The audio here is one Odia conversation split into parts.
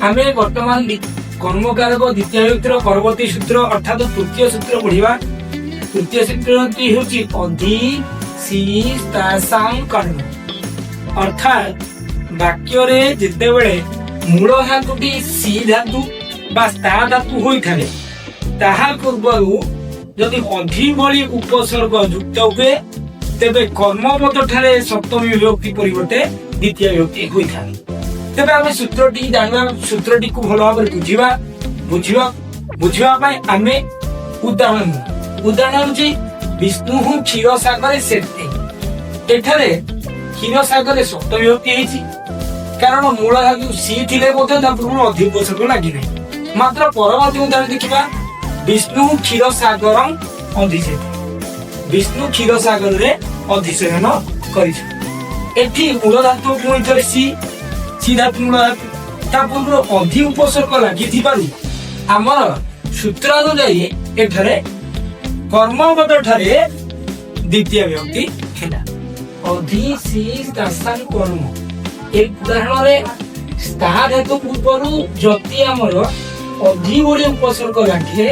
ଆମେ ବର୍ତ୍ତମାନ କର୍ମକାରକ ଦ୍ୱିତୀୟ ବିଭକ୍ତିର ପରବର୍ତ୍ତୀ ସୂତ୍ର ଅର୍ଥାତ୍ ତୃତୀୟ ସୂତ୍ର ପଢିବା। ତୃତୀୟ ସୂତ୍ରଟି ହେଉଛି ଅଧି ସି ସ୍ତାସାଂ କର୍ମ। ଅର୍ଥାତ୍ ବାକ୍ୟରେ ଯେତେବେଳେ ମୂଳ ଧାତୁଟି ସି ଧାତୁ ବା ସ୍ତା ଧାତୁ ହୋଇଥାଏ, ତାହା ପୂର୍ବରୁ ଯଦି ଅଧି ଭଳି ଉପସର୍ଗ ଯୁକ୍ତ ହୁଏ, ତେବେ କର୍ମପଦ ଠାରେ ସପ୍ତମୀ ବିଭକ୍ତି ପରିବର୍ତ୍ତେ ଦ୍ୱିତୀୟ ବିଭକ୍ତି ହୋଇଥାଏ। ତେବେ ଆମେ ସୂତ୍ରଟି ଜାଣିବା, ସୂତ୍ରଟିକୁ ଭଲ ଭାବରେ ବୁଝିବା। ବୁଝିବା ପାଇଁ ଆମେ ଉଦାହରଣ ନେବା। ଉଦାହରଣ ହେଉଛି ବିଷ୍ଣୁ କ୍ଷୀର ସାଗରେ ଶେତେ। ଏଠାରେ କ୍ଷୀର ସାଗରେ ସପ୍ତମୀ ବିଭକ୍ତି ହେଇଛି, କାରଣ ମୂଳ ଧାତୁ ସି ଥିଲେ ମଧ୍ୟ ତା ପୂର୍ବରୁ ଅଧି ଉପସର୍ଗ ଲାଗିନାହିଁ। ମାତ୍ର ପରବର୍ତ୍ତୀ ଉଦାହରଣ ଦେଖିବା, ବିଷ୍ଣୁ କ୍ଷୀର ସାଗରଂ ଅଧିଶେତେ। ବିଷ୍ଣୁ କ୍ଷୀର ସାଗରରେ ଅଧିଶୟନ କରିଛନ୍ତି। ଏଠି ମୂଳ ଧାତୁ ପୁଣି ଥରେ ସି, ସି ଧାତୁ ମୂଳ ଧାତୁ। ତା ପୂର୍ବରୁ ଅଧି ଉପସର୍ଗ ଲାଗିଥିବାରୁ ଆମର ସୂତ୍ର ଅନୁଯାୟୀ ଏଠାରେ କର୍ମପଦ ଠାରେ ଦ୍ୱିତୀୟ ବିଭକ୍ତି ହେଲା। ଅଧି ସି ସ୍ତାସାଂ କର୍ମ, ଏ ଉଦାହରଣରେ ସ୍ତା ଧାତୁ ପୂର୍ବରୁ ଯଦି ଆମର ଅଧି ଭଳି ଉପସର୍ଗ ଲାଗେ,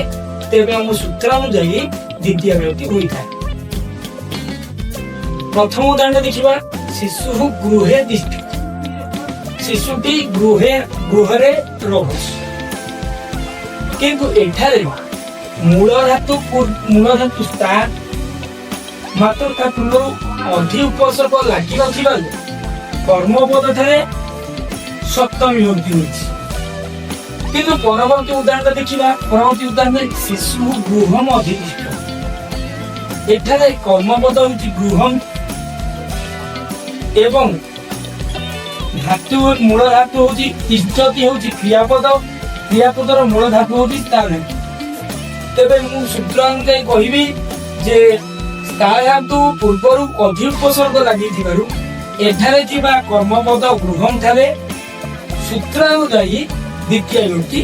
ତେବେ ଆମ ସୂତ୍ର ଅନୁଯାୟୀ ଦ୍ୱିତୀୟ ବିଭକ୍ତି ହୋଇଥାଏ। ପ୍ରଥମ ଉଦାହରଣ ଦେଖିବା, ଶିଶୁ ଗୃହେ ତିଷ୍ଠତି। ଶିଶୁଟି ଗୃହେ, ଗୃହରେ ରହୁଛି। କିନ୍ତୁ ଏଠାରେ ମୂଳ ଧାତୁ ସ୍ତା, ମାତ୍ର ତା ପୂର୍ବରୁ ଅଧି ଉପସର୍ଗ ଲାଗି ନଥିବାରୁ କର୍ମପଦ ଠାରେ ସପ୍ତମୀ ବିଭକ୍ତି ହୋଇଛି। କିନ୍ତୁ ପରବର୍ତ୍ତୀ ଉଦାହରଣ ଦେଖିବା। ପରବର୍ତ୍ତୀ ଉଦାହରଣରେ ଶିଶୁ ଗୃହମ ଅଧିତିଷ୍ଠତି। ଏଠାରେ କର୍ମପଦ ହେଉଛି ଗୃହମ ଏବଂ ଧାତୁ, ମୂଳ ଧାତୁ ହଉଛି ତିଷ୍ଠତି, ହେଉଛି କ୍ରିୟାପଦ। କ୍ରିୟାପଦର ମୂଳ ଧାତୁ ହଉଛି ସ୍ତା ଧାତୁ। ତେବେ ମୁଁ ସୂତ୍ର ଅନୁଯାୟୀ କହିବି ଯେ ସ୍ତା ଧାତୁ ପୂର୍ବରୁ ଅଧି ଉପସର୍ଗ ଲାଗିଥିବାରୁ ଏଠାରେ ଥିବା କର୍ମପଦ ଗୃହମ ଠାରେ ସୂତ୍ର ଅନୁଯାୟୀ ଦ୍ୱିତୀୟ ବିଭକ୍ତି